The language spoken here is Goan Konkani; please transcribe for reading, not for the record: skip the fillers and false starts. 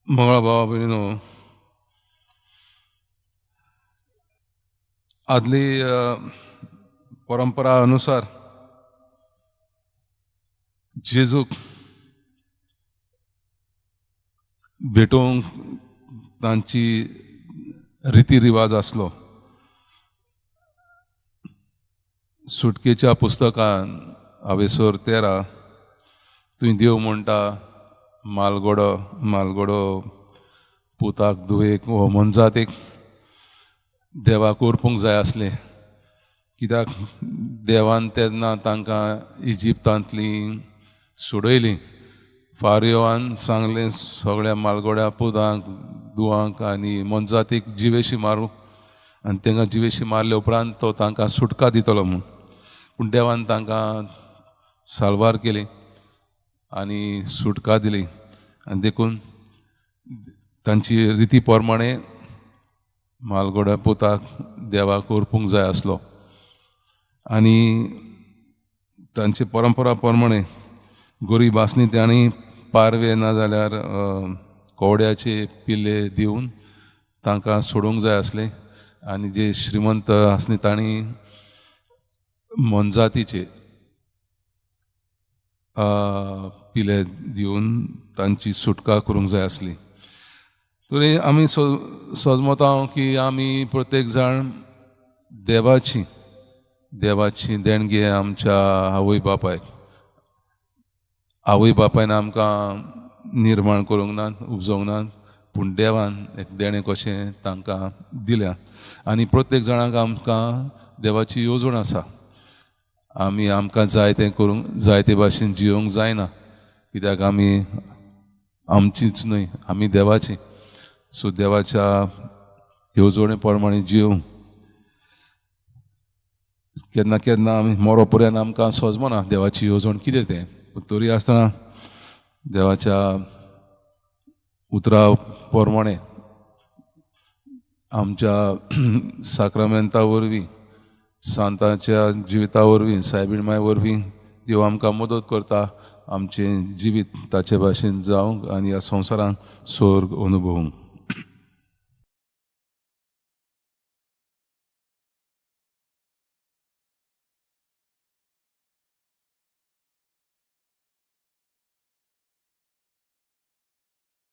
मंगळा भावा भयणीनो, आदली परंपरा अनुसार जेजूक भेटोवंक तांची रिती रिवाज आसलो. सुटकेच्या पुस्तकान आवेसोर 13 थंय देव म्हणटा, मालगोडो मालगोडो पुताक धुवेक वो मनजातीक देवाक ओरपूंक जाय आसलें, कित्याक देवान तेन्ना तांकां इजिप्तांतलीं सोडयलीं. फारियोआन सांगलें सगळ्या मालगोड्या पुतांक दुवांक आनी मनजातीक जिवेशी मारूं, आनी तांकां जिवेशी मारले उपरांत तो तांकां सुटका दितलो म्हूण. पूण देवान तांकां साल्वार केली आनी सुटका दिली, आनी देखून तांची रिती प्रमाणे मालगोड्या पुताक देवाक ओरपूंक जाय आसलो. आनी तांची परंपरा प्रमाणे गरीब आसली तांणी पारवे ना जाल्यार कोवड्याचे पिल्ले दिवन तांकां सोडूंक जाय आसलें, आनी जे श्रीमंत आसले तांणी मोनजातीचे पिले दिवन तांची सुटका करूंक जाय आसली. तरी आमी सजमता की आमी प्रत्येक जाण देवाची देवाची देणगी आमच्या आवय बापायक. आवय बापायन आमकां निर्माण करूंक ना, उपजोवंक ना, पूण देवान एक देणें कशें तांकां दिल्या. आनी प्रत्येक जाणांक आमकां देवाची येवजण आसा. आमी आमकां जाय तें करूंक जाय ते भाशेन जियोंक जायना, कित्याक आमी आमचीच न्हय, आमी देवाची. सो देवाच्या येवजणे प्रमाणे जियोंक केन्ना केन्ना आमी मरो पर्यंत आमकां सजमना देवाची येवजण कितें तें, पूण तरी आसतना देवाच्या उतरा प्रमाणे आमच्या साक्रामेंता वरवीं, सांताच्या जिविता वरवीं, सायबीण माय वरवीं देव आमकां मदत करता आमचें जिवीत ताचे भाशेन जावंक आनी ह्या संवसारांत स्वर्ग अनुभवूंक.